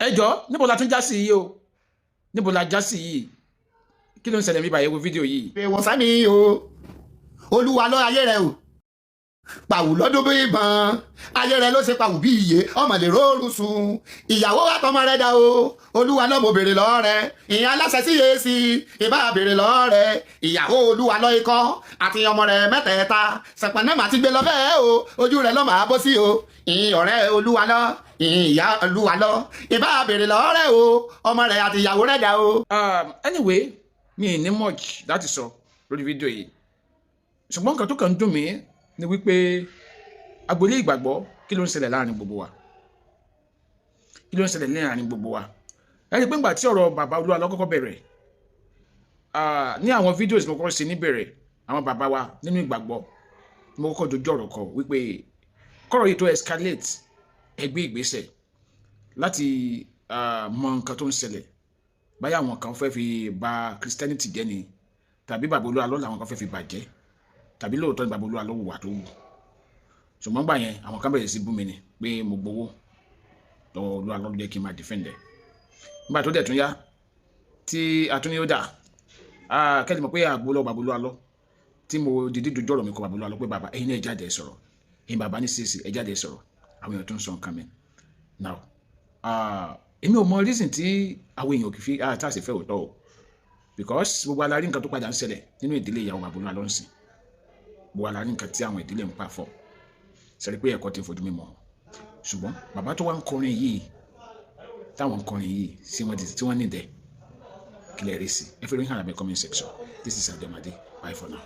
Ẹ jọ, níbo la tún já sí yìí o? Níbo la já sí yìí? Kí ló ń ṣẹlẹ̀ níbàyẹ̀? Wo fídíò yìí. Wọ́n sẹ́mi o, Olúwa lọ ayé rẹ o, pàwù lọ́dún bí ìbọn ayé rẹ ló ṣe pàwù bí iye ọmọ lè róorùn sùn. Ìyàwó àtọmọ rẹ dá o, Olúwa lọ, mo béèrè lọ́wọ́ rẹ. Ìyẹn aláṣẹ sí yéésì ìbá béèrè lọ́wọ́ rẹ. Ìyàwó Olúwa lọ ikọ́ àti ọmọ rẹ mẹ́tẹ̀ẹ̀ta, sẹ̀pọ̀nà mà ti gbé lọ bẹ́ẹ̀ o, ojú rẹ lọ́ máa bọ́ sí o. Ìyìn ọ̀rẹ́ Olúwa lọ, ìyìn ìyá Olúwa lọ, ìbá béèrè lọ́wọ́ rẹ o, ọmọ rẹ àti ìyàwó rẹ dá o. Anyway, mi ì ní much láti sọ lórí fídíò yìí, ṣùgbọ́n nǹkan tó kàn ń dùn mí ni wípé agboolé ìgbàgbọ́, kí ló ń ṣẹlẹ̀ láàrin gbogbo wa? Kí ló ń ṣẹlẹ̀ láàrin gbogbo wa? Ẹ rí i pé ńgbà tí ọ̀rọ̀ bàbá Olúwa lọ kọ́kọ́ bẹ̀rẹ̀ ní àwọn videos mo kọ́kọ́ ṣe níbẹ̀rẹ̀, àwọn bàbá wa nínú ìgbàgbọ́ mo kọ́kọ́ dojú ọ̀rọ̀ kọ wípé kọ́rọ̀ yìí tó escalate, ẹ gbé ìgbésẹ̀ láti mọ nǹkan tó ń ṣẹlẹ̀. Báyà àwọn kan fẹ́ fi bà Christianity jẹ́ ni, tàbí bàbá Olúwa lọ làwọn kan fẹ́ fi bàjẹ́, tàbí lóòótọ́ ni bàbá Olúwa ló wùwà tó wù. Ṣùgbọ́n gbà yẹn, àwọn kan bẹ̀rẹ̀ sí bú mi ni pé mo gbowó lọ́wọ́ Olúwa ló jẹ́ kí n máa defend ẹ̀. Nígbà tó dẹ̀ tún yá tí atúní ó dà kẹ́lẹ́ mọ̀ pé àgbo lọ́wọ́ bàbá Olúwa lọ tí mo dìde dojú ọ̀rọ̀ mi kọ bàbá Olúwa lọ pé, "Bàbá, ẹ̀yin náà, ẹ jáde, ẹ sọ̀rọ̀. Ẹ̀yin bàbá ní CAC, ẹ jáde, ẹ sọ̀rọ̀." Àwọn èèyàn tó ń sọ nǹkan mi now, èmi ò mọ reason tí àwọn èèyàn kì í fi tá a sì fẹ́ òótọ́ o, because gbogbo alárí nǹkan tó padà ń ṣẹlẹ̀ nínú ìdílé ìyàwó bàbá Olúwa lọ́nsìn. Gbogbo alárí nǹkan tí àwọn ìdílé ń pa fọ́ sẹ́rí pé ẹ̀kọ́ ti ń fojú mímọ́. Ṣùgbọ́n bàbá tó wá ń kọrin yìí, táwọn ń kọrin yìí sí wọ́n tí wọ́n ní dẹ̀ kílẹ̀ rí sí, ẹ fi rí hàn lábẹ́ comment section. This is Adomade. Bye for now.